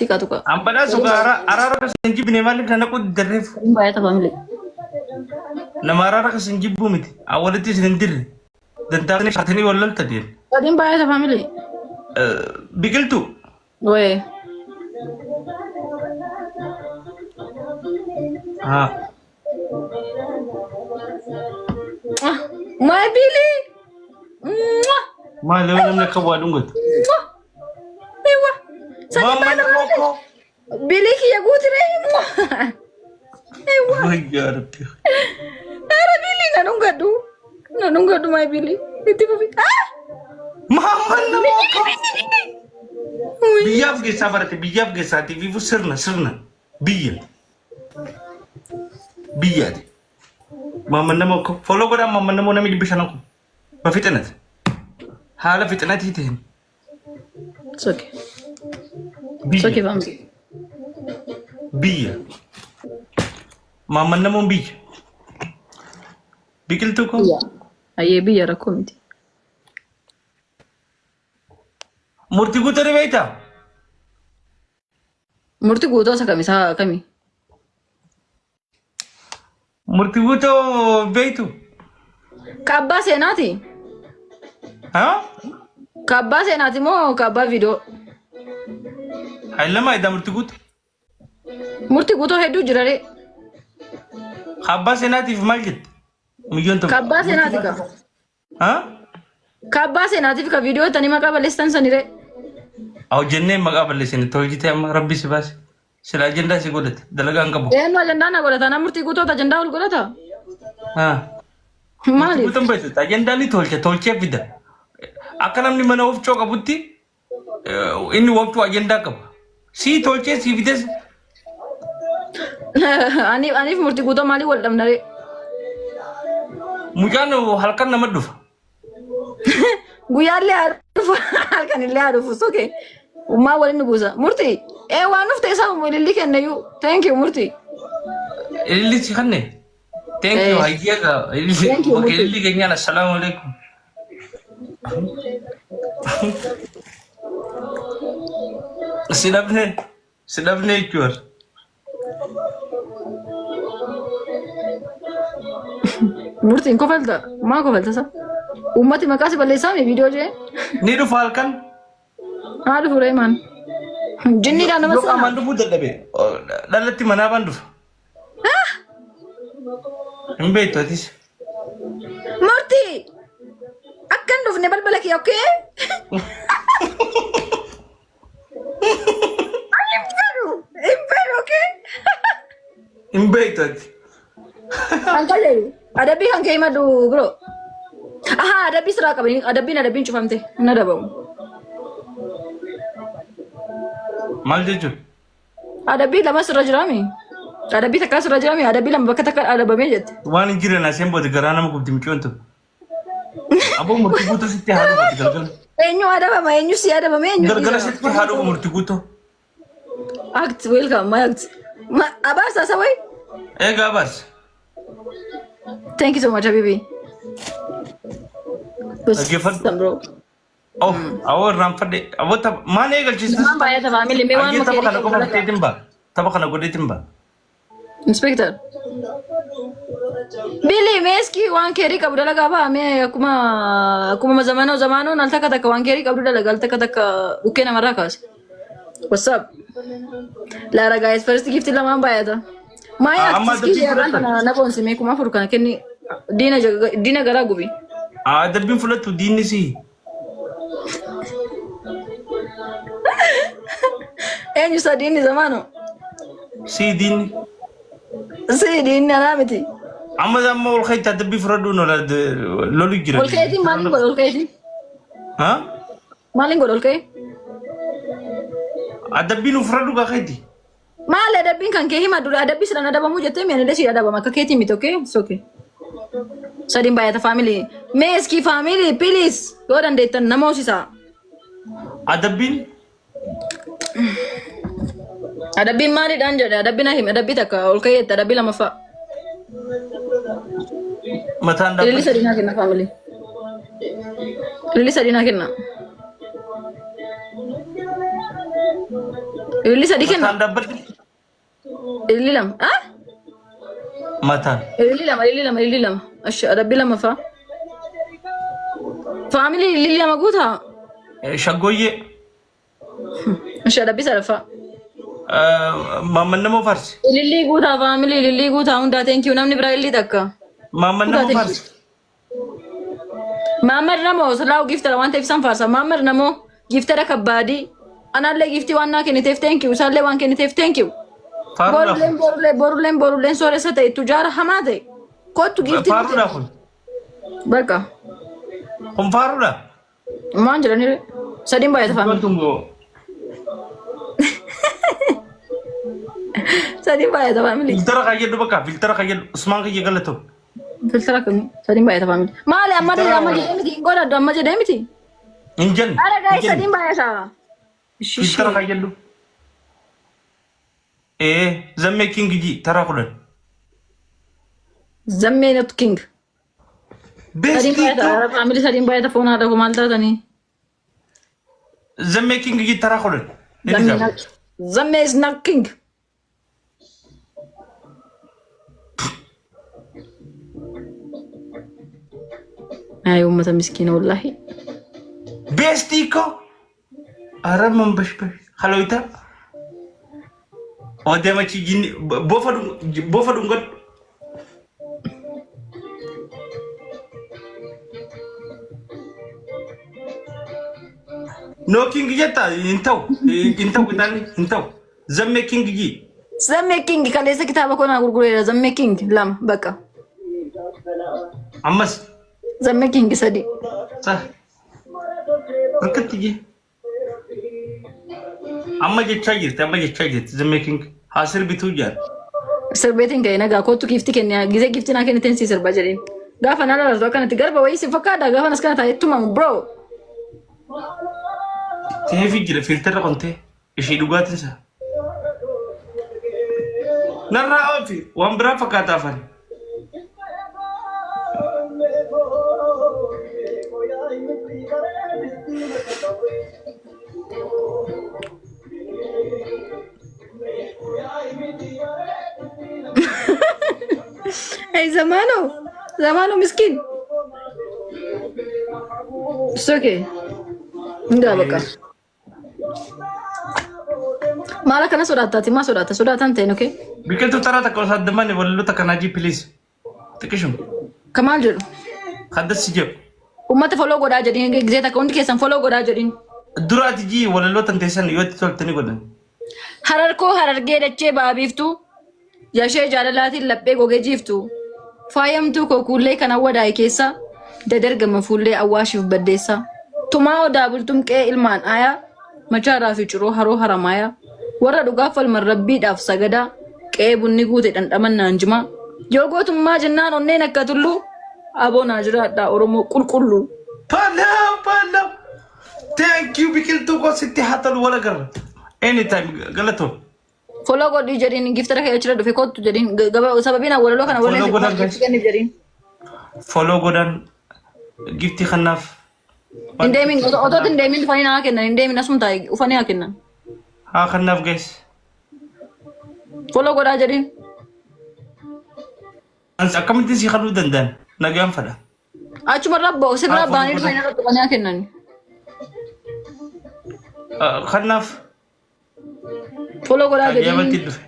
Xiqqaa tuqa. An badhaasu araara kas hin jibbine maaliif na naquu diddarreef? Sadiin baay'ata family. Nama araara kas hin jibbuu miti. An walitti isin hin dirre. Dantaa shaatanii wal lolta deemu. Sadiin baay'ata family. Biqiltuu. Wee. Haa. My Billy. Mwah. Maal yoo namni akka waa dhungatu? Mwah. Ewa. Sadiin Maamma baay'ata nama family. koo. Billy kiyya guutire. Mwah. Ewa. Wayyaa Rabbi. Ara Billy na dhungadhu. Na dhungadhu my Billy. Itti fufi. Ah! Maamma nama koo. Biyyaaf geessaa barate biyyaaf geessaa tiiviifu sirna sirna biyya. Biyyaati. Maamma nama koo. Follow godhaa maamma namoo namni 500 kun. Bafixinat. Haala fixinatii ta'een. It's okay. It's okay Biyya. family. Biyya. Maamman namoon biyya. Biqiltuu koo. Biyya. Ayyee biyya rakkoo miti. Murtii guutuu ni beektaa? Murtii guutuu isa kami isaa kami? Murtii guutuu beektu? Ka abbaa seenaati? Haa? Ka abbaa seenaati moo ka abbaa viidiyoo? Haylamaa iddaa murtii guutuu. Murtii guutuu hedduu jira ree. Ka abbaa seenaatiif maal jette? Miyyoon Ka abbaa seenaati ka. Haa? Ka abbaa seenaatiif ka viidiyoo tani maqaa balleessitan saniree. Hojjennee maqaa balleessine tolchitee amma rabbi si baase. Sila ajandaa si godhate dalagaa hin qabu. Eenyu ajandaa na godhata? Na murtii guutoota ajandaa ol godhata? Haa. Murtii Maaliif? guutuun beeksisa. Ajandaa ni tolcha tolchee fida. Akka namni mana wofcoo qabutti inni wofcoo ajandaa qaba. Sii tolchee sii fides Aniif murtii guutoo maaliif wal dhabna ree? Mucaan halkan nama dhufa. Guyyaallee haa dhufu halkanillee haa dhufu soke. Ummaa waliin nu buusa. Murtii ee waan dhufte isaa ililli kennayyuu. Thank you murtii. Ililli si kanne. Thank you hayyeega. Thank you Bakka murtii. ililli keenyaan assalaamu alaikum. Si dhabne si dhabne jechuudha. Murtiin kofalta. Maa kofalta sa? Uummati maqaa si balleessaa mi viidiyoo jee? Ni dhufa halkan. Haa dhufu ree maan. Jinniidhaan nama Yoo qaamaan seenaa. dhufuu dadhabe dhalatti manaa baan dhufa. Hin beektu atis. Murtii! Akka hin dhufne balbala kee okay? Ani hin fedhu. Hin fedhu okay? Hin beektu ati. Kan qajeelu. Adabbii kan kee himadhu bro. Ahaa adabbii siraa qabanii adabbiin adabbiin cufamte hin adabamu. Maal jechuun? Adabbii lama sirra jiraami. Adabbii takkaa sirra jiraami. Adabbii lama bakka takka adabamee jette. Waan hin jirre naaseen booda garaa nama gubdi mucoon tun. Aboo murtii guutuu sitti haa dhufu galgala. Eenyu adabama eenyu si adabame eenyu Galgala dhiisama. sitti haa dhufu murtii guutuu. Act welcome my act. Abaarsa isa wayi. Egaa abaarsa. Thank you so much habibi. Dhaggeeffadhu. Bro. Oh, awoo irraanfadhe. Aboo tapha maal eegalchiista? Lamaan baay'ata faamilii mee waan Ayyee tapha makeerii kana qabu qofa dalagaa. fixeetiin ba'a. Tapha kana godheetiin ba'a. Inspector. Billy meeski waan keerii qabu dalagaa ba'a mee akkuma akkuma zamanoo zamanoon al takka takka waan keerii qabdu dalaga al takka takka dhukkee namarraa kaasa. What's up? Laara guys first gift lamaan baay'ata. Maaya Amma artiskii adabbii yeraan fudhatta. kana na boonsi mee 4000 kana kenni diina diina garaa gubi. Adabbiin fudhattu diinni sii. Eenyu isa diinni zamaano? Sii diinni. Si diinni anaa miti. Amma amma ol keetti adabbii fudhadhu lolu jira. Ol keetiin maaliin godha ol keetiin? Ha? Maaliin godha ol ka'ee? Adabbii nu fudhadhu kaa keetti. Maali adabbiin kan kee hima dura adabbii silaan adabamuu jettee mi anillee si adabama akka keetii miti okay? It's okay. Sadiin baay'ata family. Mee iskii family please yoo dandeettan nama hosisaa. Adabbiin Adabbiin maalidhaan jedhe adabbii na himi adabbii takka ol ka'ee jette adabbii lamaffaa. Mataan Ililli dhaabbate. sadii naa kenna family. Ililli sadii naa kenna. Ililli sadii kenna. Mataan dhaabbadhu. Ililli lama. Ah? Mataan. Ililli lama, ililli lama, ililli lama. Ashi adabbii lamaffaa. Family ililli lama guutaa. Shaggooyyee. Ashi adabbii sadaffaa. Maamman nama faarsi. Ilillii guutaa family ilillii guutaa hundaa thank you namni biraa ilillii takka. Maamman nama Guutaa thank you. faarsi. Maammad namoo silaa giftara waan ta'eef isaan faarsa. Maammad namoo giftara kabbaadii. Anaallee giftii waan naa kenniteef thank you. Isaallee waan kenniteef thank you. Faaruudhaaf. Borulleen borullee borulleen borulleen sooressa ta'e tujaara hamaa ta'e. Kottu giftii. Faaruudhaaf kun. Bakka. Kun faaruudha. Maan jedhanii sadiin baay'ata family. Wantu immoo Sadiin baay'ata family. Filtara kayyadhu bakka filtara kayyadhu Usmaan kiyya galatoo. Filtara akkamii? Sadiin baay'ata family. Maali amma amma jedhee miti hin godhadhu amma jedhee miti. Hin jenne. Ara guys sadiin baay'ata. Ishii Filtara kayyadhu. Ee zammee king ji taraa 10. Zammee not king. Sadiin Beestii baay'ata. Ara family sadiin baay'ata foon haadha koo maal taatanii? Zammee king ji taraa 10. Ni Zammee dhiisama. not Zammee is not king. Ay uummata miskiina wallaahi. Beestii koo. Ara manbashbash. Haloyta. Odeemachi jinni bofa bofa dhungadhu. No king jetta hin ta'u hin ta'u qixaanni hin ta'u. Zammee king ji. Zammee king kaleessa kitaaba koo naa gurgureera. Zammee king lama bakka. Ammas. Zammee king sadi. Sa. Harkatti ji. Amma jechaa jirti amma jechaa jirti zammee king haa sirbituu jaan. Sirbeetiin ka'e nagaa kootu giiftii kenne gizee giiftii naa kenniteen si sirba jedheen. Gaafa naa lalatu akkanatti garba wayii si fakkaata gaafa as kana taa'ee tumamu bro. Teefi jira filterra qontee ishee dhugaatiin isaa. Narraa oofi waan biraa fakkaata afaan. Hey Zamano, Zamano miskin. It's okay. Enggak bakka. Maal akkana sodaataati? Maa sodaata? Sodaataan ta'in okay? Biqiltuu taraa takka osoo adda manne walaloo takka naajii please. Xiqqishum. Ka maal jedhu? Kaddassi jedhu. Uummata follow godhaa jedhiin gizee takka hundi keessan follow godhaa jedhiin. Dura ati jii walaloo tan teessan yoo itti toltanii godhan. Hararkoo harargee dachee ba'a biiftuu. Yashee jaalalaatiin laphee gogee jiiftu. Faayamtuu koo kuullee kan awwadaa'e keessa. Dadargama fuullee awwaashiif baddeessa. Tumaa odaa bultum qe'ee ilmaan aayaa. Machaaraa fi ciroo haroo haramaayaa. Warra dhugaaf falman rabbiidhaaf sagadaa. Qe'ee bunni guute dhandhamannaan jimaa. Yoo gootummaa jennaan onneen akka tulluu. Aboo naa jiraadhaa Oromoo qulqulluu. Palaw palaw. Thank you biqiltuu koo sitti haa tolu wal agarra. Anytime galatoo. Follow godhii jedhiin giftara kee achirra dhufe kottu jedhiin sababiin walaloo kana Follow godhaan guys. kenniif jedhiin. Follow godhaan giftii kanaaf. Hin deemin otoo hin deemin dhufanii naa kennan hin deemin asuma taa'e dhufanii haa kennan. Haa kanaaf guys. Follow godhaa jedhiin. Akkamittiin si kadhuu danda'an nagaan fadha. Achuma irraa ba'u si biraa Haa, ba'anii follow dhufanii irra tuqanii haa kennan. Kanaaf Follow godhaa ajaa'ibatti jedhiin. dhufe.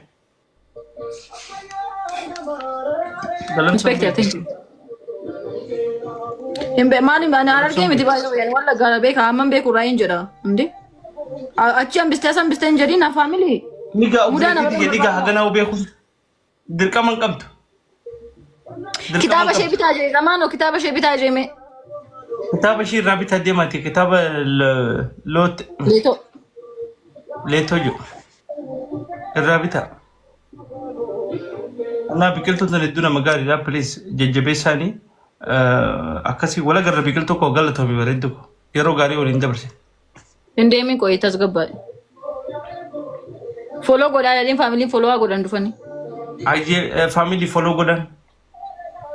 Galantoon Inspector, thank you. Hin be maali ani harargee miti baay'ee waan wallaggaa beeka amman beeku irraa hin jedha hundi. Achi hambistee as hambistee hin jedhiin afaa mili. Nigaa Mudaa nama obboleettii nigaa haganaa beeku dirqama hin qabdu. Dirqama Kitaaba hin ishee qabdu. bitaa jee zamaanoo kitaaba ishee bitaa jee mee. Kitaaba ishee irraa bitaa deemaati kitaaba loot Leetoo. leetoo jiru irraa bitaa. Anaa biqiltuun tun hedduu nama gaariidha please jajjabeessaanii akkasii wal agarra biqiltuu koo galatoomi bareeddu koo yeroo gaarii waliin dabarse. Hin deemin qo'ee tasgabbaa'e. Follow godhaa jedhiin familyn follow haa godhan dhufanii. Ayyee family follow godhan.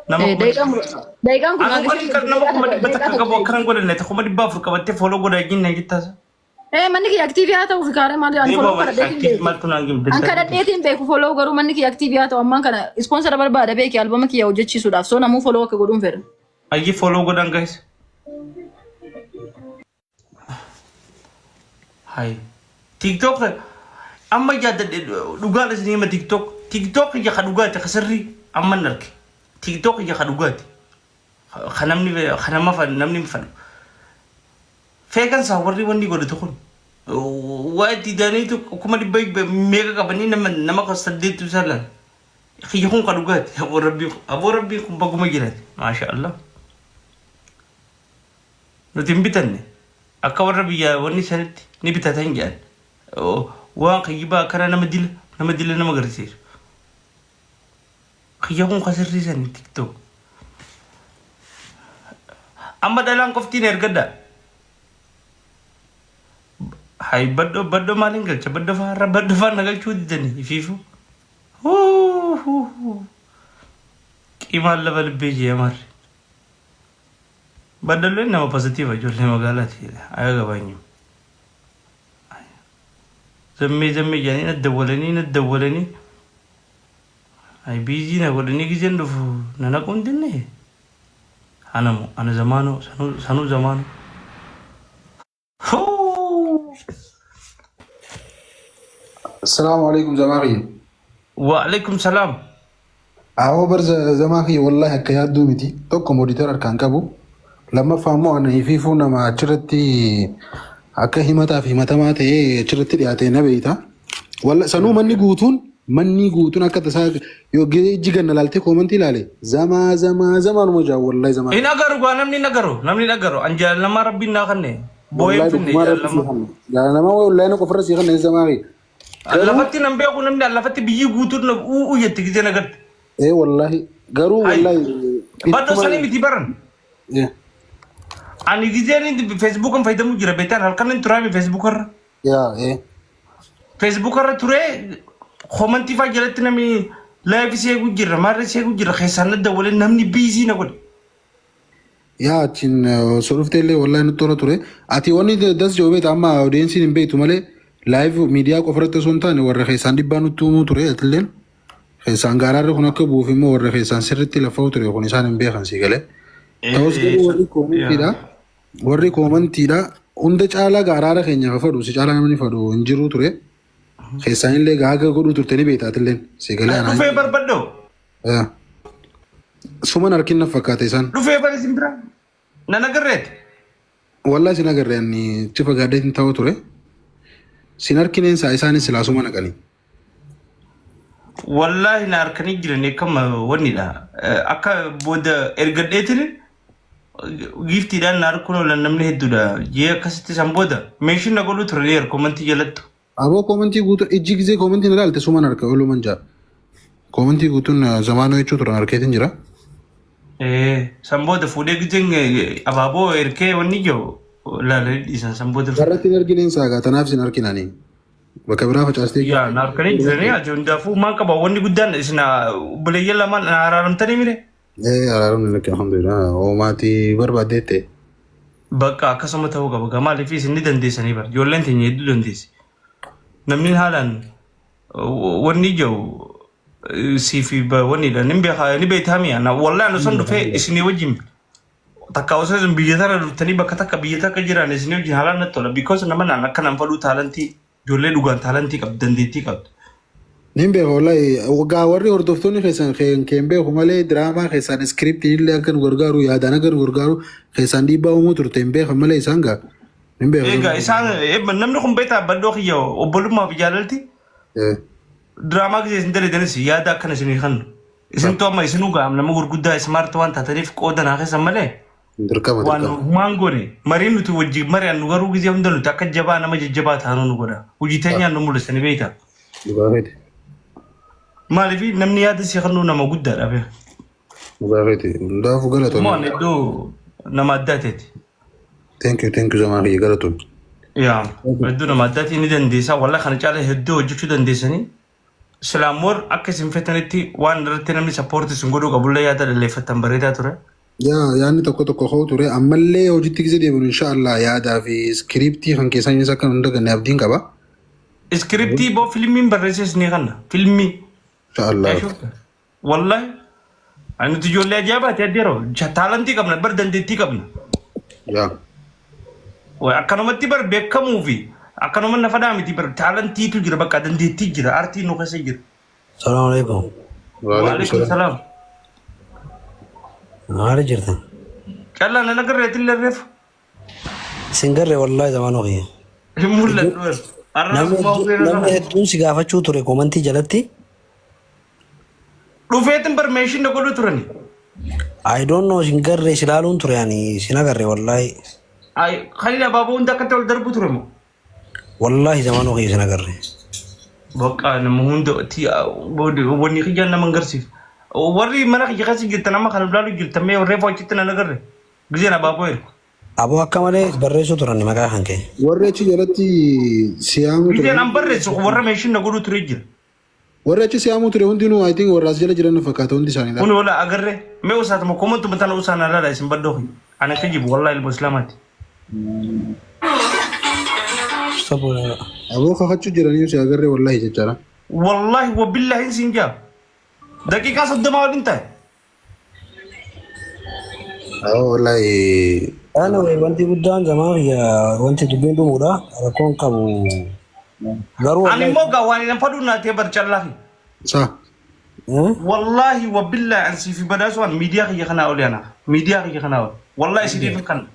Nama kuma Daqiiqaan kun Anu kan nama 100,000 qabu akkanan godhanne 400,000 qabattee follow godhaa jennaan jettaasa. Eh, manni kiyya active haa ta'u fi kaaree maali ani Deemaa follow manni kadhadheetiin active beeku. maaltu naan gimte. An kadhadheetiin beeku follow, garuu manni kiyya active haa ta'u. Ammaan kana sponsor barbaada beeki, albama kiyya hojjechiisuudhaaf. So namuu follow akka godhuun fedha. Ayyi, follow godhan guys. Hay. TikTok amma yaadadhe, dhugaan isin hima, TikTok TikTok ija ka dhugaati, ka sirrii amma hin arge. TikTok ija ka dhugaati. Ka namni ka nama namni fadhu. Feekan isaa warri wanni godhatu kun waa itti daniitu 100,000 meeqa qabanii nama ka saddeettu isaa laala. Kiyya kun ka dhugaati. Aboo rabbii, aboo rabbii kun baguma jiraate. Maasha Allah. Nuti hin bitanne. Akka warra biyya wanni sanitti ni bitatan jedhan. Waan kiyyibaa akkana nama dila nama agarsiisu. Kiyya kun ka sirrii sani TikTok. Amma dhalaan qoftiin ergadha. Hay, baddoo baddoo maaliin galcha? Baddoo fa'aa baddoo fa'aa na galchuu didanii ifiifu. Huu huu huu. Qimaan lafa libbee jee amarri. Baddalleen nama positive, ijoollee magaalaati. Aya gabaanyu. Zammee zammee jedhanii na dawwalanii na dawwalanii. Ay, busy na godhanii gizeen dhufu na naquun dinne. Anamu ana zamaanoo sanuu sanuu zamaanoo. Huu. Assalamu alaikum, zamaa kiyya. Wa alaikum salaam. Awoo bar, zamaa kiyya, wallahi akka yaadduu miti. Tokko monitor harkaan qabu. Lammaffaa immoo ana ifiifuu nama achirratti akka himataa fi himatamaa ta'ee achirratti dhiyaate na beeyta. Walla sanuu manni guutuun akka tasaa yoo ijji ganna laaltee comment ilaale, zamaa zamaa zamaanuma jaa, wallahi zamaa. Hin agaru gaa, namni hin agaru, namni hin agaru. An jaalalamaa rabbiin naa kanne. Booyeen Wallahi finne dhugumaa rabbi sii jaalalamaa. kanne. Jaalalamaa wallahi na qofarra sii kanne, zamaa kiyya. Garuu Lafatti nan beeku, namni lafatti biyyi guutuun na u'u jetti gisee nagarte. Ee, wallahi garuu Hay. wallahi Baddoo ittuma sanii miti baran. Ani giseen Facebookan fayyadamu jira beektaan, halkan hin turaami Facebookarra. Yaa ee. Facebookarra turee comment fa'aa jalatti namni live seeguu jira, maarree seeguu jira, keessaan na dawwalee namni busy na godhe. Yaa, achiin osoo dhuftee illee wallahi nutti tola ture. Ati wanni das jiru beekta, amma audienceiin hin beektu malee, live miidiyaa qofa irratti osoo hin taane warra keessaan dhibbaa nutti uumuu ture atilleen. Keessaan gaaraarri kun akka bu'uuf immoo warra keessaan sirriitti laffa'u ture, kun isaan hin beekan sii galee. Ta'us garuu warri commentiidha. Warri commentiidha. Hunda caalaa gaaraara keenya ka fadhu si caalaa namni fadhu hin jiru ture. Keessaan illee gaaga godhuu turte ni beekta atilleen. Sii galee anaa. Dhufee barbaddo. Yaa. Suman harkin na fakkaate isaan. Dhufee bari isin bira. Nan agarreet. Wallahi sin agarre, ani achi fagaadheetiin ta'uu ture. Sin harkineen isaa isaanis silaa suma naqanii. Wallaahi na harkanii jiran akkama wannidha. Akka booda ergadheetiin giftiidhaan na harkuun oolan namni hedduudha. Jee akkasitti san booda meeshin na godhuu turaniiru comment jalattu. Aboo, comment guutuun ijji gisee comment na ilaalte suman harka ooluman jaa. Comment guutuun zamaanoo jechuu turan harkeetiin jira. San booda fuudhee giseen abaaboo erkee wanni jiru laalanii dhiisan san booda. Irratti hin argineen saagaa, tanaaf sin harkinanii. Bakka biraa facaastee Yaa, na harkanii jiranii, ati hundaafuu maal qaba, wanni guddaan isin obboleeyyan lamaan na araaramtanii mire. Ee, araaramni lakki, alhamdulillah, hoomaatii barbaaddee ta'e. Bakka akkasuma ta'uu qaba. Gamaaliif isin ni dandeessanii bara. Ijoolleen teenya hedduu dandeessi. Namni haalaan wanni jiru siif wannidha. Ni beeka, ni beektaa mi'a. Wallahi anu san dhufee isinii wajjin takka osoo isin biyya tana dhuftanii bakka takka biyya takka jiran isinii wajjin haalaan natti tola. Because nama naan akka nan fadhuu talent ijoollee dhugaan talent qabdu, dandeettii qabdu. Nin beeka wallahi, waggaa warri hordoftoonni keessan keen beeku malee, diraamaa keessaan scriptiin illee akka nu gargaaru, yaadaan akka nu gargaaru keessaan dhiibbaa uumuu turte hin beekan malee isaan gaa. Nin beeka. Egaa isaan namni kun beektaa, baddoo kiyya, obbolummaa fi jaalalti diraamaa gisee isin dalagidanis yaada akkana isinii kennu. Isintu amma isinuu gaam nama gurguddaa smart waan taataniif qooda naa keessan malee Dirqama waan dirqama. humaan goone mariin nuti wajjin mari'annu garuu gisee hunda nuti akka jabaa nama jajjabaa taanuu nu godha. Hojii teenyaan nu mul'isanii beektaa. Dhugaa feeti. Maaliif namni yaada si kennuu nama guddaadha beeka. Dhugaa feeti. Hundaafuu Immoo galatoomii. ani iddoo nama addaa ta'eeti. Thank you, thank you, zamaa kiyya, galatoomii. Yaa, hedduu nama addaatii ni dandeessaa. Wallah kana caala hedduu hojjechuu dandeessanii. Silaamoor akka isin fetanitti waan irratti namni support isin godhuu qabullee yaada dhaleeffattan bareedaa ture. Yaa, yaadni tokko tokko ka'u ture. Ammallee hojiitti gisee deebinu, inshaallah, yaadaa fi script kan keessan akka hin daganne abdiin qaba. Script boo filmiin barreesses ni kanna. Filmii. Inshaallah. Wallahi. Ani nuti ijoollee ajaa'ibaati addeeroo. Talent qabna, bar dandeettii qabna. Yaa. Akkanumatti bar beekamuu fi akkanuma nafa dhaa miti, bar talentiitu jira, bakka dandeettii jira, artiin nu keessa jira. Salaamu alaikum. Waalaikum salaam. Maali jirtan? Callaa nan agarreetti illee reefu. Isin garree wallahi zamanoo kiyya. Hin mul'atu. Har'a Namni hedduun si gaafachuu ture comment jalatti. Dhufeetin bar meeshin na godhu turani. I don't know, isin garree si ilaaluun ture, ani sin agarre wallahi. Khalil abaaboo hunda akkatti ol darbu ture moo? Wallahi zamanoo kiyya sin agarre. Bakka nama hunda wanni kiyyaan nama hin garsiif. Warri mana kiyya keessa jirtan, amma kan ilaalu jirtan, mee reefu achitti nan agarre. Gizeen abaaboo ergu. Aboo akka malee barreessuu turan maqaa kan kee. Warri achi jalatti siyaamuu Gizeen ture. an barreessu warra meeshin na godhu ture jira. Warri achi siyaamuu ture hundinuu, I think, warra as jala jiran fakkaata hundi isaanii. Kun wala agarre mee usaatuma commentuma tana usaan alaadha isin baddoo kiyya. Ana kijibu wallahi ilma islaamaati. Sabona. Aboo kakachuu jiranii si agarree wallahi jechaadha. Wallahi wabillahi sin jaa. Daqiiqaa 30 waliin ta'e. Aboo wallahi. Anyway, wanti guddaan zamaan kiyya wanti dubbiin dhumuudha. Rakkoon qabu. Garuu Ani immoo gaa waan hin fadhu naatee bar callaa. Sa. Eh? Wallahi wabillahi an siif badaasu an miidiyaa kiyya kanaa oli ana. Miidiyaa kiyya kanaa oli. Wallahi isiniif kan.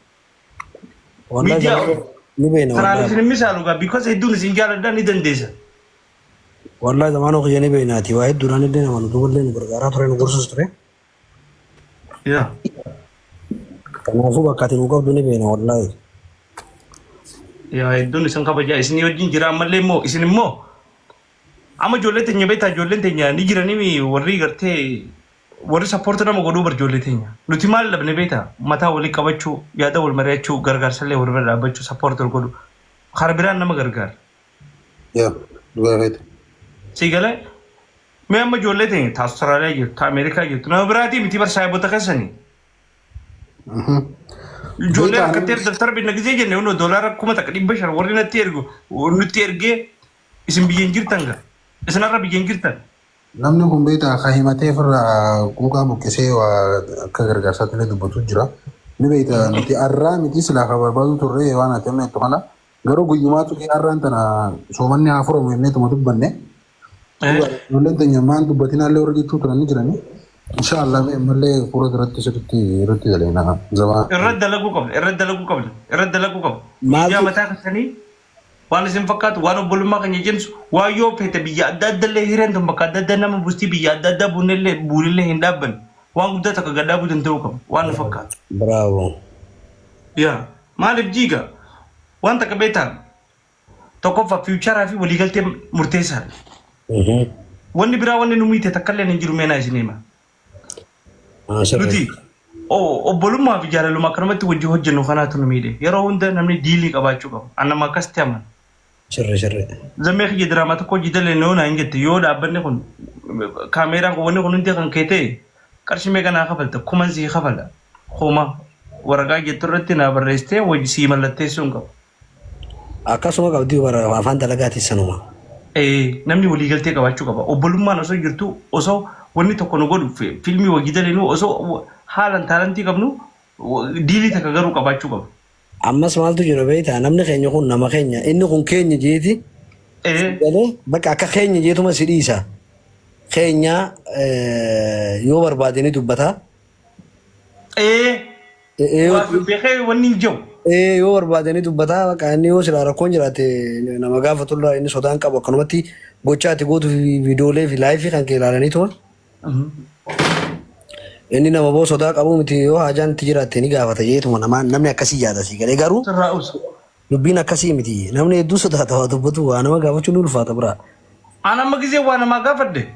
Wallahi Miidiyaa zamaan ni beena Kanaan wallahi. isin misaalu gaa, because hedduun isin jaaladha, ni dandeessa. Wallahi zamanoo kiyya ni beenaati. Waa hedduudhaan illee nama nu duballee nu gargaaraa ture, nu gorsus ture. Yaa. Kanaafuu bakka ati nu qabdu ni beena wallahi. Yaa, hedduun isin kabajaa isinii wajjin jira. Ammallee immoo isin immoo amma ijoollee teenya beektaa, ijoolleen teenya ni jiranii, warri gartee warri support nama godhuu bar ijoollee teenya. Nuti maal dhabne beektaa? Mataa walii qabachuu, yaada wal mari'achuu, gargaarsallee wal bira dhaabbachuu, support wal godhu. Karaa biraan nama gargaara. Yaa, dhugaa keeti. Si galee mee amma ijoollee teenya ta Austraaliyaa jirtu, ta Ameerikaa jirtu, nama biraatii miti bar saayibota keessanii. Ijoollee Beekaa rakkatee daftara binna gisee jenne hundoo $1,500 warri natti ergu nutti ergee, isin biyya hin jirtan gaa. Isin har'a biyya hin jirtan. Namni kun beektaa kan himatee ofirraa quuqaa buqqisee waa akka gargaarsaatti illee dubbatu jira. Ni beekta, nuti arraa miti silaa kan barbaadu turre waan ati amma jettu kana, garuu guyyumaatu kee arraan tana soomanni haa furamu jenneetuma dubbanne. Ijoolleen teenya maan dubbatinaallee warra jechuu turan ni jirani. Inshaallah mee ammallee fuula duratti sirriitti irratti daleena zamaa. Irra dalaguu qabna, irra dalaguu qabna, irra dalaguu qabna. Maaltu Miidiyaa mataa keessanii waan isin fakkaatu, waan obbolummaa keenya cimsu, waan yoo feete biyya adda adda illee hireen tun bakka adda addaa nama bustii, biyya adda addaa buunellee buunellee hin dhaabbanne. Waan guddaa takka gad dhaabuu danda'uu qabna waan nu fakkaatu. Bravo. Yaa, maaliif jiiga waan takka beektaa, tokkoffaa future fi waliigaltee murteessaadha. Wanni biraa wanni nu miite takka illee hin jiru, meenaa isin hima. Sirrii. Nuti obbolummaa fi jaalalummaa akkanumatti wajjin hojjennu kanaatu nu miidhe. Yeroo hunda namni diilii qabaachuu qaba. An nama akkasitti amana. Sirrii sirrii. Zammee kiyya diraamaa tokko hojii dalee noo naan jette, yoo dhaabbanni kun kaameeraan kun wanni kun hundi kan kee ta'e, qarshii meeqa naa kafalta, kuman sii kafala, kuma waraqaa jettu irratti naa barreessitee wajji sii mallatteessuu hin qabu. Akkasuma qabdii bara afaan dalagaatis sanuma. Namni waliigaltee qabaachuu qaba. Obbolummaan osoo jirtu, osoo wanni tokko nu godhu fiilmii wajji dalinu, osoo haalan talent qabnu, diilii takka garuu qabaachuu qaba. Ammas maaltu jira beektaa, namni keenya kun nama keenya, inni kun keenya jeeti galee bakka akka keenya jeetuma si dhiisa. Keenya yoo barbaade ni dubbata. Waa beekee wanni hin jiru. Yoo barbaade ni dubbata, bakka inni yoo silaa rakkoon jiraate nama gaafatulraa inni sodaan qabu, akkanumatti gochaa ati gootu fi viidiyoolee fi live kan kee ilaalanii tuma. Inni nama boo sodaa qabu miti, yoo haajaan itti jiraatte ni gaafata jeetuma nama namni akkasii yaada si galee, garuu Sirraa obsa. Dubbiin akkasii miti, namni hedduu sodaata waa dubbatu, waa nama gaafachuun ni ulfaata biraa. An amma gisee waa namaa gaafadhe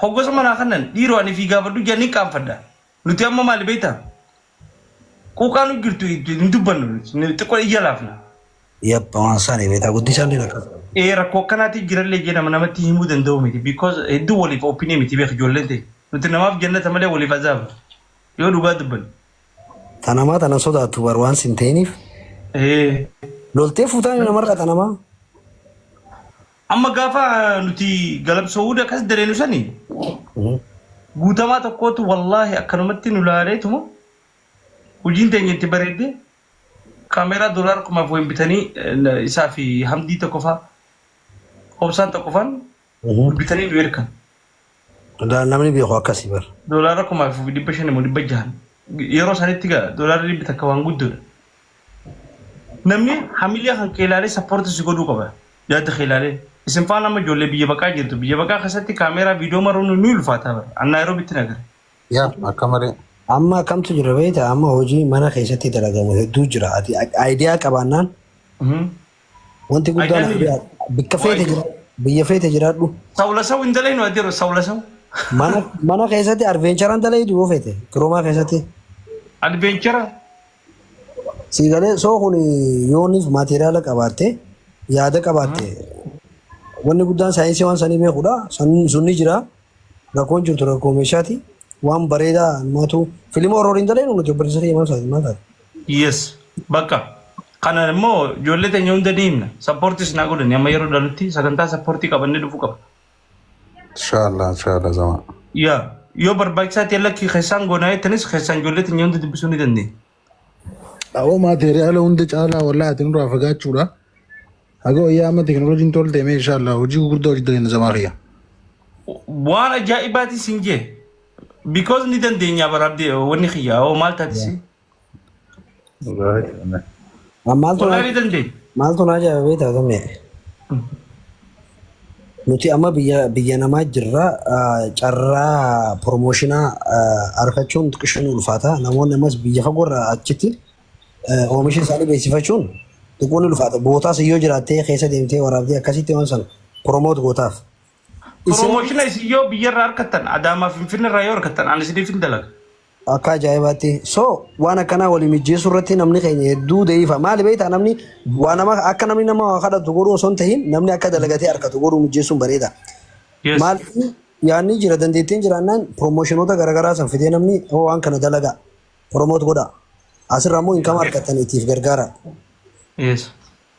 hoggosa manaa kanan dhiiroo ani fi gaafadhu jedhanii qaanfadha. Nuti amma maali beektaa? Quuqaa nu jirtu hin dubbannu, nuti xiqqoo iyya laafna. Yappa waan isaanii beektaa guddisaan ni akkas. Rakkoo akkanaati jirallee jee nama namatti himuu danda'u miti, because hedduu waliif open miti beek ijoolleen ta'e. Nuti namaaf jannata malee waliif azaaba. Yoo dhugaa dubbanne. Tanamaa tana sodaattu bar waan sin ta'iniif. Eh. Loltee fuutaan namarraa tanamaa. Amma gaafa nuti galabsoo akkas dareenu sani guutamaa tokkootu wallaahi akkanumatti nu laaleetuma hojiin teenya itti bareedde, kaameeraa doolaara 1000 wayin bitanii, isaa fi Hamdii tokko faa, Obsaan tokko faan bitanii nu erkan. Namni beeku akkasii bar. Doolaara 1500 immoo 600 yeroo sanitti gaa doolaarri 100 waan guddoodha. Namni hamilee kan kee ilaalee support si godhuu qaba. Yaada kee ilaalee. Isin faana amma ijoollee biyya baqaa jirtu. Biyya baqaa keessatti kaameeraa viidiyoo maruun ni ulfaata bara. An Naayiroobitti nagare. Yaa akka malee. Amma akkamtu jira beektaa? Amma hojii mana keessatti dalagamu hedduu jira. Ati idea qabaannaan wanti guddaan Ideaan idea bikka feete jira, biyya feete jiraadhu. Sawla saw hin dalaynu adeero sawla saw. Mana keessatti adventurean dalaydu yoo feete kiroomaa keessatti. Adventure. Siigalee soo kun yooniif material qabaatte, yaada qabaatte, wanni guddaan saayinsii waan sanii beekudha. Sunni jira. Rakkoon jirtu rakkoo meeshaati. Waan bareedaa namaatu filima horror hin dalaynu nuti, obboleessa kiyya, maal taate, maal taate? Yes. Bakka. Kana immoo ijoollee teenya hunda ni himna. Supportis naa godhani, amma yeroo dhalutti sagantaa supportii qabannee dhufuu qaba. Inshallah, inshallah zama. Yaa yoo barbaachisaa ta'e lakkii keessaan goonaa jettanis keessaan ijoollee teenya hunda dubbisuu ni dandeenya. Awoo, material hunda caalaa wallahi ati nurraa fagaachuudha. Haga wayyaa amma teknooloojiin tolte mee inshallah hojii gurguddaa hojii zamaa kiyya. Waan ajaa'ibaati siin jee. Because ni dandeenya baraabdee wanni kiyya hoo maal taatisi? Maaltu Wallahi ni dandeenya. Maaltu na ajaa'iba beektaa gamme? Nuti amma biyya namaa jirra, carraa promotionaa argachuun xiqqishuu ni ulfaata. Namoonni ammas biyya fagoorraa achitti oomisha isaanii beeksifachuun xiqqoo ni ulfaata. Bootaas yoo jiraattee keessa deemtee waraabdee akkasitti waan sana promote gootaaf. Promotiona isin yoo biyyarraa harkattan, Adaamaa Finfinneerraa yoo harkattan, ani isiniif hin dalaga. Akka ajaa'ibaatti. So waan akkanaa walii mijjeessuu irratti namni keenya hedduu da'iifa. Maali beektaa, namni waa nama akka namni nama waa kadhatu godhuu osoo hin tahin, namni akka dalagatee harkatu godhuu mijjeessuun bareeda. Yes. Maal yaadni jira, dandeettiin jiraannaan promotionoota garaagaraa san fidee namni hoo waan kana dalagaa promote godha. Asirraa immoo income argataniitiif gargaara. Yes.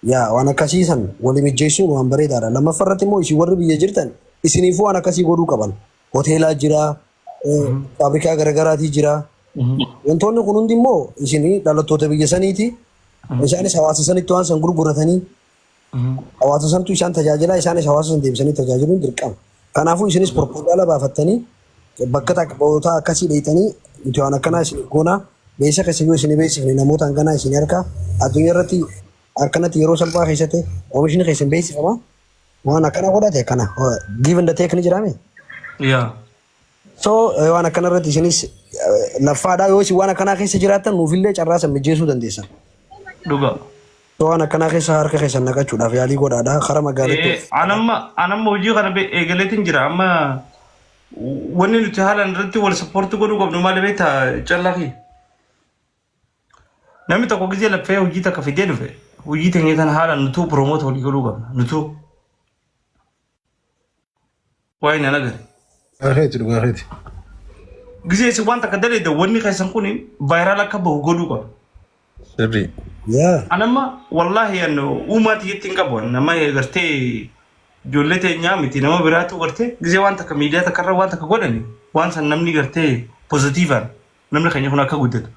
Yaa waan akkasii san walii mijjeessuun waan bareedaadha. Lammaffaa irratti immoo isin warri biyya jirtan isiniifuu waan akkasii godhuu qaban. Hoteelaa jira, faabrikaa garaagaraatii jira. Wantoonni kun hundi immoo isin dhalattoota biyya saniiti. Isaanis hawaasa sanitti waan san gurguratanii hawaasa santu isaan tajaajila, isaanis hawaasa san deebisanii tajaajiluun dirqama. Kanaafuu isinis proposala baafattanii bakka takka boota akkasii dheeytanii, nuti waan akkanaa isin goonaa, beeksisa keessa yoo isin beeksifne namoota hanganaa isin harka addunyaa irratti akkanatti yeroo salphaa keessatti oomishni keessan beeksifama. Waan akkana godhate akkana give and take ni jiraame. Yaa. So waan akkana irratti isinis laffaadhaa, yoo isin waan akkanaa keessa jiraattan nuufillee carraa san mijjeessuu dandeessan. Dhuga. So waan akkanaa keessa harka keessan naqachuudhaaf yaalii godhaadha karaa magaalaatti. Anamma hojii kana eegaleetiin jira. Amma wanni nuti haalaan irratti wal support godhuu qabnu maali beektaa, callaa kiyya? Namni tokko gizee laffee hojii takka fidee dhufe, hojii teenya tana haalaan nutuu promote walii godhuu qabna. Nutuu. Waa'ee nan agare. Dhugaa keeti, dhugaa keeti. Gizee isin waan takka daleedda, wanni keessan kun viral akka bahu godhuu qaba. Sirrii. Yaa. Anamma wallaahi an uumaa tiyyatti hin qabu. Nama gartee ijoollee teenyaa miti, nama biraatu gartee gizee waan takka miidiyaa takka irra waan takka godhani, waan san namni gartee positiveaan namni keenya kun akka guddatu.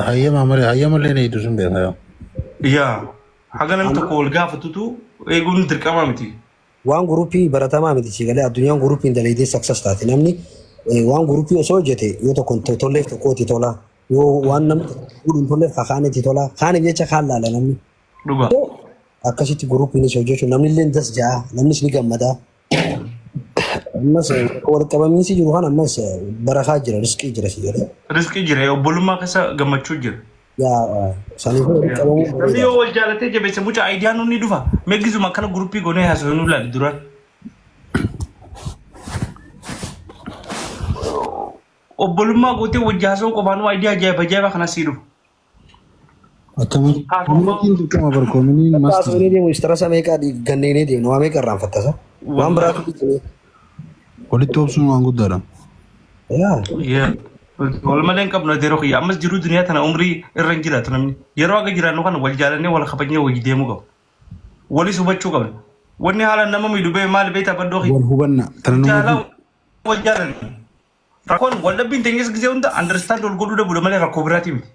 Hayyama malee, hayyama illee ni hiitu sun beekaa yoo. Yaa haga namni tokko wal gaafatutu eeguun dirqama miti. Waan groupii baratamaa miti, si galee? Addunyaan groupiin dalaydee success taate. Namni waan groupii osoo hojjete yoo tokko hin tolleef tokko itti tola, yoo waan namni tokko godhu hin tolleef kaan itti tola, kaaniif jecha kaan laala namni. Dhugaa. Akkasitti groupiinis hojjechuun namni illee das ja'a, namnis ni gammada. Ammas wal qabamiinsi jiru kan ammas barakaa jira, riskii jira, si galee. Riskii jira, obbolummaa keessa gammachuu jira. Yaa saniifuu walitti qabamuu Namni bareeda. yoo wal jaalatee jabeesse mucaa ideaan ni dhufa. Meeggisuma akkana groupii goonee haasofnu laali duraan. Obbolummaa gootee wajji haasa'uu qofaan idea ajaa'iba ajaa'iba kanas sii dhufa. Akkamitti? Communityn dirqama bar, communityn Akka must. haasofnee deemu stressa meeqaa ganneenee deemna, waa meeqa irraanfattasa. Waan biraatu dhiisnee. Walitti obsuun waan guddaadha. Yaa. Yaa. Wal malee hin qabnu yeroo kiyya. Ammas jiruu duniyaa tana umrii irra hin jiraatu namni. Yeroo aga jiraannu kana wal jaalannee wal kabajnee wajji deemuu qabna. Walis hubachuu qabna. Wanni haala nama miidhu bee maali beektaa baddoo kiyya. Wal hubanna. Tana nama Jaalaa wal jaalanne. Rakkoon wal dhabbiin teenyas gisee hunda understand wal godhuu dhabuudha malee rakkoo biraatii miti.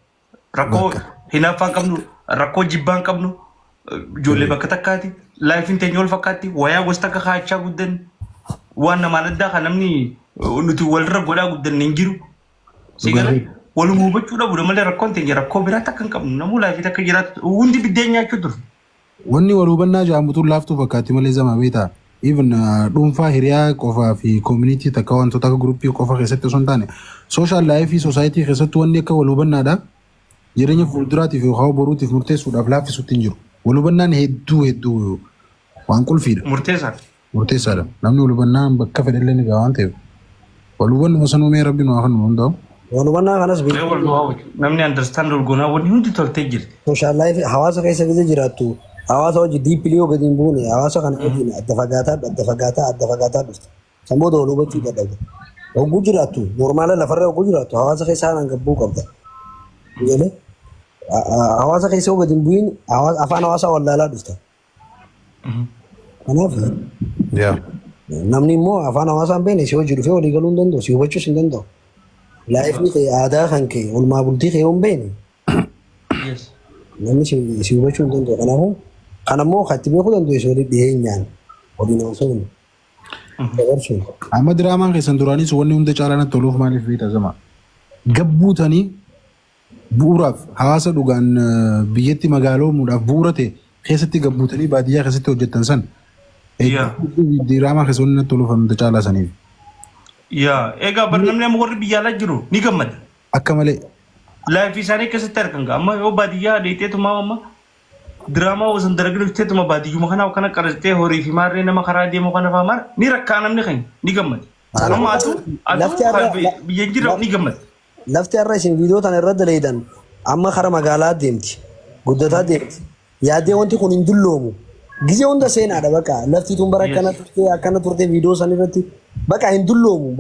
Rakkoo Bakka. hinaaffaa hin qabnu, rakkoo jibbaa hin qabnu, ijoollee bakka takkaati, laayifiin teenya wal fakkaatti, wayaa gosa takka kaa'achaa guddanne, waan namaan addaa kan namni nuti walirra godhaa guddanne hin jiru. Si Dhugaa galee keeti. waluma hubachuu dhabuudha malee rakkoon teenya rakkoo biraa takka hin qabnu. Namuu laayifii takka jiraatu hundi biddeen nyaachuu ture. Wanni wal hubannaa jedhamu tun laaftuu fakkaatti malee zama beektaa. Even dhuunfaa hiriyaa qofaa fi community takka wantoota akka groupii qofa keessatti osoo hin taane social life society keessatti wanni akka wal hubannaadha. Jireenya fuulduraatiif yookaan boruutiif murteessuudhaaf laaffisutti hin jiru. Wal hubannaan hedduu hedduu waan qulfiidha. Murteessaa. Murteessaadha. Namni wal hubannaan bakka fedhellee ni gaha waan ta'eef. Wal hubannuma sanuu mee rabbi nu haa kennu hundaa'u. Wal hubannaa kanas Mee wal nu haa hojju. Namni understand wal goonaa wanni hundi toltee jirti. Social life hawaasa keessa gisa jiraattu hawaasa hojii deeply yoo gadi hin buune hawaasa kana wajjin adda fagaataa adda fagaataa adda fagaataa dhufta. San booda wal hubachuu dadhabda. Hogguu jiraattu normaala lafarra hogguu jiraattu hawaasa keessa haalaan gabbuu qabda. Jedhee hawaasa keessa yoo gadi hin bu'in afaan hawaasaa wallaalaa dhufta. Kanaaf Yaa. namni immoo afaan hawaasaa hin beekne si hojii dhufee walii galuu hin danda'u, si hubachuus hin danda'u. Laayifni kee aadaa kan kee oolmaa bultii kee yoo hin beekne namni si hubachuu hin danda'u. Kanaafuu kan ammoo kan itti beekuu dandeessu walii dhiyeenyaan waliin haasa'uun dabarsuun. Amma diraamaan keessan duraanis wanni hunda caalaa natti toluuf maaliif beekta zama? Gabbuutanii bu'uuraaf hawaasa dhugaan biyyatti magaaloomuudhaaf bu'uura ta'e keessatti gabbuutanii baadiyyaa keessatti hojjettan san diraamaa keessa wanni natti toluuf hunda caalaa saniif. Yaa egaa bar namni amma warri biyya alaa jiru ni gammada. Akka malee. Laayifii isaanii keessatti argan gaa amma yoo baadiyyaa dheeyxeetumaa amma diraamaa osoo hin dalagin hojjeteetuma baadiyyuma kanaa kana qarastee horii fi maarree nama karaa deemu kana fa'aa maal ni rakkaa namni keenya ni gammada. Amma atu Lafti atu har'a biyya hin jirre ni gammada. Lafti har'a isin viidiyoo tana irra daleeydan amma kara magaalaa deemti. Guddataa deemti. Yaaddee wanti kun hin dulloomu. Gizee hunda seenaadha baqa. Lafti tun bara akkana turte akkana turte viidiyoo san irratti baqa hin dulloomu.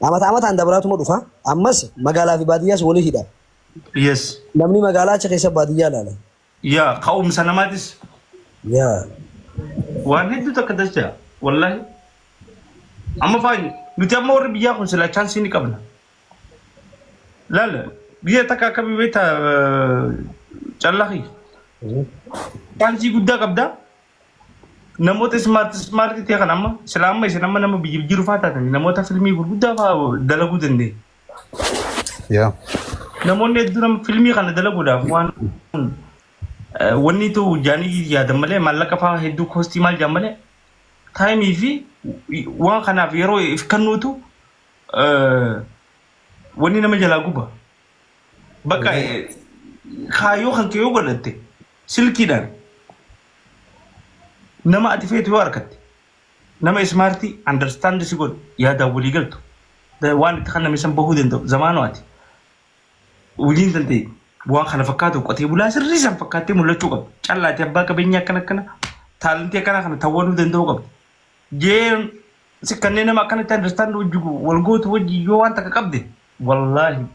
Amata amataan dabalaatuma dhufa. Ammas magaalaa fi baadiyyaas walii hidha. Namni magaalaa achi keessa baadiyyaa ilaala. Yaa ka'umsa namaatis. Yaa. Waan hedduu takka dachaa wallahi. Amma faayi nuti amma warri biyyaa kun silaa chaansii ni qabna. Laala biyya takka akka beekta callaa kiyya. Chaansii guddaa qabda. Namoota smart smart ta'e kan amma silaa amma isin amma nama biyya jiru fa'aa taatan namoota filmii gurguddaa fa'aa dalaguu dandeenya. Yaa. Namoonni hedduun amma filmii kana dalaguudhaaf waan wanni tu jaanii yaadan malee maallaqa fa'aa hedduu koostii maal jaan malee taayimii fi waan kanaaf yeroo if kennuutu wanni nama jalaa guba. Bakka kaayyoo kan kee yoo godhatte silkiidhaan nama ati feetu yoo argatte nama ismaartii understand si godhu yaadaan walii galtu waan itti kanname san bahuu danda'u zamaanoo ati hojiin tantee waan kana fakkaatu qotee bulaa sirrii san fakkaattee mul'achuu qabdi. Callaati abbaa qabeenyaa akkana akkana taalentii akkana kana tawwanuu danda'uu qabdi. Jee si kanneen nama akkanatti understand wajji wal gootu wajji yoo waan takka qabde wallaahi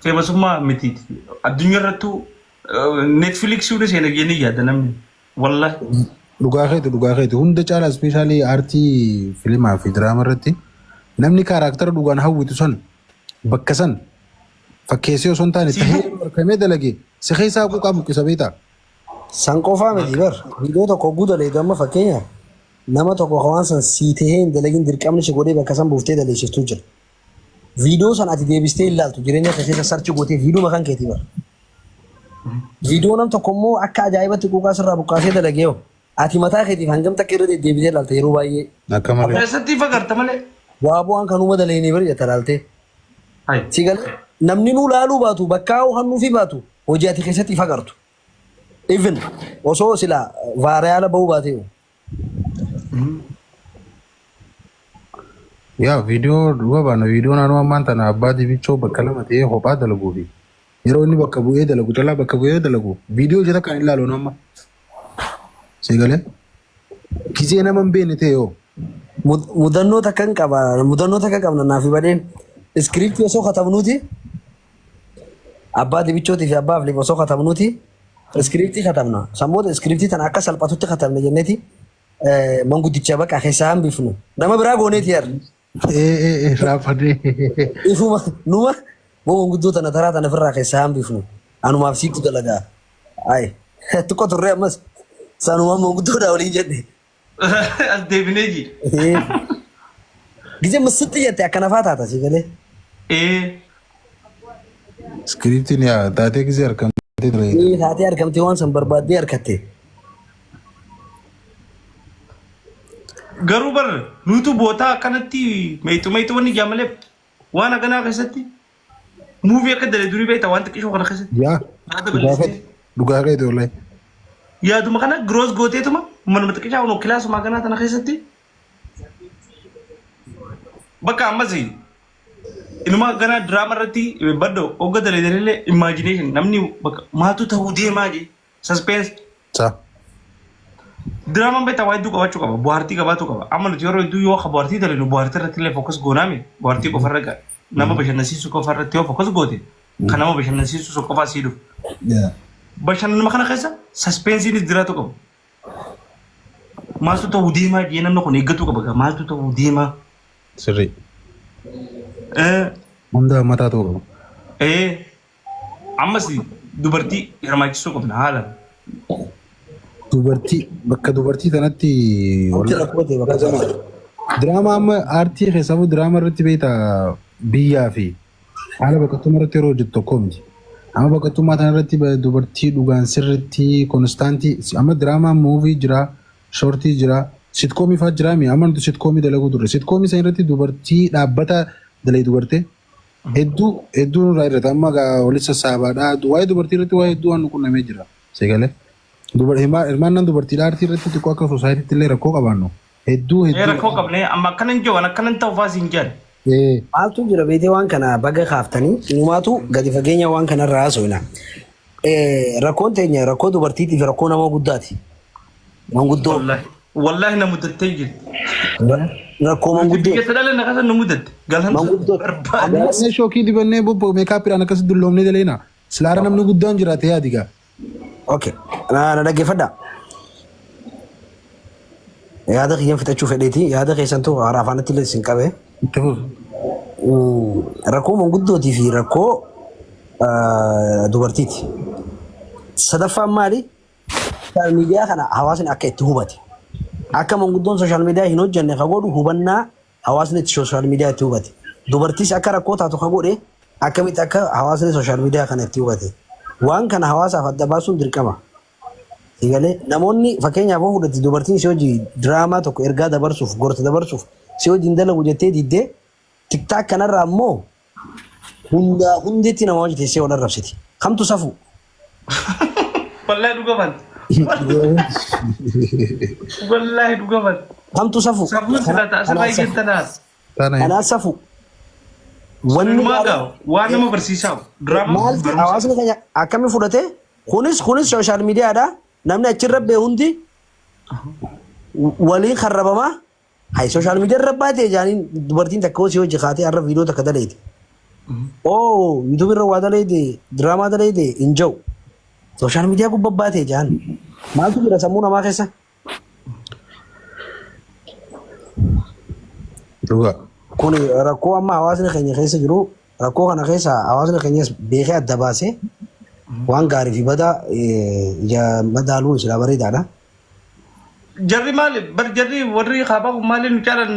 feemasummaa miti addunyaa irrattuu Netflix hunda seena jennee yaada namni wallaahi. Dhugaa keeti dhugaa keeti hunda caalaa ispeeshaalii aartii filimaa fi diraama irratti namni kaaraaktara dhugaan hawwitu san bakka san fakkeessee osoo hin taane tahee barkamee dalage si keessaa quuqaa buqqisa beektaa. San qofaa miti bar. Viidiyoo tokko hogguu daleeydu amma fakkeenyaaf nama tokko ka waan san sii tahee hin dalagin dirqamni si godhee bakka san buuftee daleessiftuu jira. Viidiyoo san ati deebistee hin laaltu jireenya kee keessa sarchi gootee viidiyoo kan keetii bar. Viidiyoo nam tokko immoo akka ajaa'ibatti quuqaa sirraa buqqaasee dalagee hoo ati mataa keetiif hangam takka irra deddeebitee laalta yeroo baay'ee. Akka malee. Keessatti ifa garta malee. Waa bu'aan kanuma daleeynee bar jetta laaltee. Hai. Si galee namni nuu laaluu baatu bakkaa hannuufii baatu hojii ati keessatti ifa gartu. Even osoo sila vaariyaala bahuu baatee. Yaa viidiyoo dhuga baana viidiyoo naannoo ammaan tana abbaa dibichoo bakka lama ta'ee kophaa dalaguu fi yeroo inni bakka bu'ee dalagu calaa bakka bu'ee dalagu viidiyoo hojjeta kan ilaalu amma. Seegalee gisee nama hin beekne ta'e yoo Mudannoo takka hin qaba. Mudannoo takka qabna naaf badheen. Iskiriiptii osoo katabnuuti abbaa dibichootii fi abbaa afliif osoo katabnuuti iskiriiptii katabna. San booda iskiriiptii tana akka salphatutti katabne jenneeti manguddicha baqa keessaa hambifnu. Nama biraa gooneeti yar. Ee ee ee raafadee. Ifuma numa boo manguddoo tana taraa tana ofirraa keessaa hambifnu. Anumaaf siitu dalagaa. Ayi xiqqoo turre ammas sanuma manguddoodhaa waliin jenne. As deebinee ji. Gizee misitti jette akkana faa taata si galee. Ee. Iskiriiptiin yaa taatee gisee argamtee ture. Ee taatee argamtee waan san barbaaddee argatte. Garuu bar nutu bootaa akkanatti meexu meexu wanni ijaa malee waan akkanaa keessatti muuvii akka dalee durii beekta waan xiqqishoo kana keessatti. Yaa Yaada dhugaa bal'istee. keeti dhugaa keeti wallahi. Yaaduma kana giroos gooteetuma manuma xiqqishaa kun kilaasuma akkanaa tana keessatti bakka ammas inuma ganaa diraama irratti baddo hogga dalee daleellee imagination namni bakka maaltu ta'uu deemaa jee Suspense. Sa. Diraamaan beektaa waa hedduu qabaachuu qaba. Bohaartii qabaachuu qaba. Amma nuti yeroo hedduu yoo akka bohaartii dalagnu bohaartii irratti illee focus goonaami. Bohaartii qofa irra nama bashannansiisuu qofa irratti yoo focus goote kan nama bashannansiisuu sun qofaa sii dhufa. Yeah. Bashannanuma kana keessa suspensiinis jiraatu qaba. Maaltu ta'uu deemaa jee namni kun eeggatuu qaba. gaa. Maaltu ta'uu deemaa? Sirrii. Eh, Hunda mataa ta'uu qaba. eh, Ammas dubartii hirmaachisuu qabna haalaan. Dubartii bakka dubartii tanatti Wanti rakkoo ta'e bakka sana. Diraamaa amma aartii keessafuu diraamaa irratti beekta biyyaa fi haala baqattummaa irratti yeroo hojjettu tokko miti. Amma baqattummaa tana irratti dubartii dhugaan sirriitti konstaantii amma diraamaa muuvii jira, shoortii jira, sitkoomii fa'aa jira mi amma nuti sitkoomii dalaguu turre. Sitkoomii san irratti dubartii dhaabbata dalaytu gartee Hedduu hedduu nurraa irrata amma gaa walitti sassaabaadha. Waa'ee dubartii irratti waa'ee hedduu waan nu qunnamee jira. Seegalee. Hirmaannaan dubartiidha aartii irratti xiqqoo akka sosaayiitiitti illee rakkoo qabaannu. Hedduu Ee hedduu. rakkoo qabne amma akkanan jiru waan akkanan ta'u fa'aa siin jedhan. Ee. Maaltu jira beetee waan kana baga kaaftanii inumaatu gadi fageenya waan kanarraa haasofna. Rakkoon teenya rakkoo dubartiitii fi rakkoo nama guddaati. Manguddoo. Wallaahi wallaahi na mudattee jirti. Rakkoo manguddoo. Biyya dhala na kasa nu mudatte. Galan Manguddoo. barbaade. Ammas Dibannee shookii dibannee bobbo meekaappiidhaan akkasi dulloomnee daleena. Silaara namni guddaan jiraate yaadi gaa. Okay. Na dhaggeeffadhaa. Yaada kiyyan fixachuu fedheeti. Yaada keessantu haaraa afaanitti illee isin qabe. Itti fufi. Rakkoo manguddootii fi rakkoo dubartiiti. Sadaffaan maali? Sooshaal miidiyaa kana hawaasni akka itti hubate. Akka manguddoon sooshaal miidiyaa hin hojjenne ka godhu hubannaa hawaasni itti sooshaal miidiyaa itti hubate. Dubartiis akka rakkoo taatu ka godhe akkamitti akka hawaasni sooshaal miidiyaa kana itti hubate. Waan kana hawaasaaf adda baasuun dirqama. Egalee namoonni fakkeenyaaf yoo fudhatte dubartiin si hojii diraamaa tokko ergaa dabarsuuf gorsa dabarsuuf si hojiin dalagu jettee diddee tiktaak kanarraa immoo hundaa hundeetti nama hojii teessee wal arrabsiti. Kamtu safuu? Wallahi dhuga fan. Wallahi dhuga fan. Kamtu safuu? Safuun sila ta'a sirraa Kanaaf safuu. eeggattanaa. Tana Kanaaf safuu. Wanni Sunumaa gaariin gaa waan nama barsiisaa. Diraamaa maal barumsa. hawaasni keenya akkami fudhate kunis kunis sooshaal miidiyaadha namni achirra ba'e hundi waliin karrabamaa hay sooshaal miidiyaa irra baatee jaaniin dubartiin takka hoo si hojii kaatee har'a viidiyoo takka daleete oo yuutuub irra waa daleete diraamaa daleete hin jiru sooshaal miidiyaa gubbaa baatee jaan maaltu jira sammuu namaa keessa Dhugaa. Kun rakkoo amma hawaasni keenya keessa jiru rakkoo kana keessa hawaasni keenyas beekee adda baasee waan gaarii fi badaa ija madaaluun silaa bareedaadha. Jarri maali? Bar jarri warri kaabaa kun maali nu caalan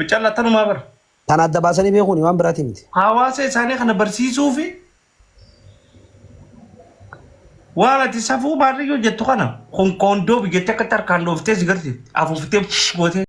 caalaa tanumaa bar. Kana adda baasanii beekuun waan biraatii miti. Hawaasa isaanii kana barsiisuu fi waan ati safuu maarriyyoo jettu kana kun koondoo biyyatti akka harkaan dhooftee si garsiifti afuuftee gootee.